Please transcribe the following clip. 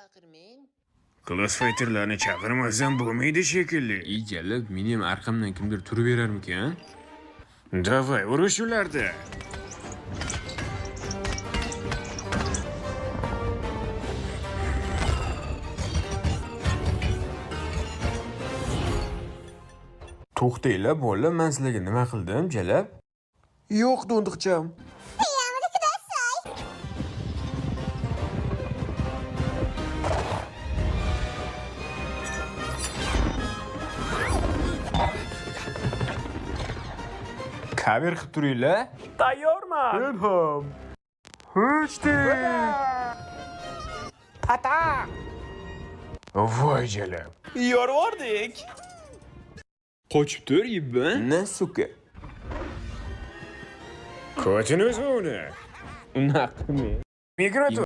Baqirmang. Klass fighterlarni chaqirmasam bo'lmaydi shekilli. Ey jalab, meni ham arqamdan kimdir turib berarmikan? Davay, urush ularni. To'xtanglar, bolalar, men sizlarga nima qildim, jalab? Yo'q, do'ndiqcham. Kamer qilib turinglar. Tayyorman. Men ham. Pata. Voy jalab. Yorvordik. Qochib tur, ibban. Na suka. Ko'tini uzma uni. Unaqa qilmang. Migrator.